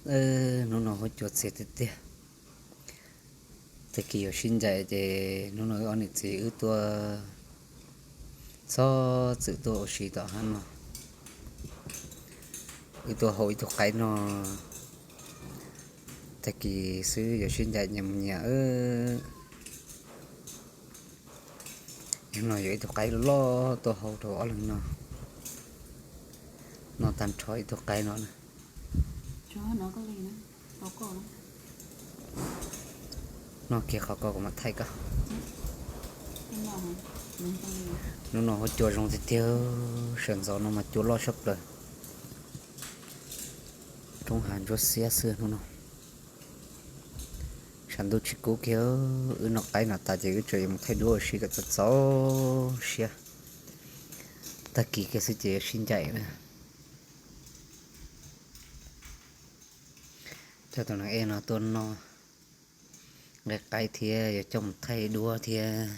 Hnub no huab cua txias tiag tiag. Tag kis yuav sib ncaim ces hnub no wb ob niam txiv wb tuaj txhob txwm tuaj ua si tom hav no. Wb tuaj hau ib tug qaib no, tag kis xwb yuav sib ncaim nyias mus nyias. Hnub no yuav ib tug qaib loj tuaj hau rau ob leeg no. Noj tag nrho ib tug qaib no na. Noj kiag qhov ko kuv mam thaij koj. Hnub no huab cua zoo tiag tiag, sawv ntxov no mas cua loj sab plaws. Roob hav ntsuab xiab xwb hnub no. Tshav ntuj tsis kub kiag, wb noj qaib no tas ces wb tseem yuav mus thaij duab ua si kom txaus txaus siab. Tag kis kiag xwb ces yuav sib ncaim na. Coj tus neeg ej no tuaj noj nqaij qaib thiab yuav coj mus thaij duab thiab.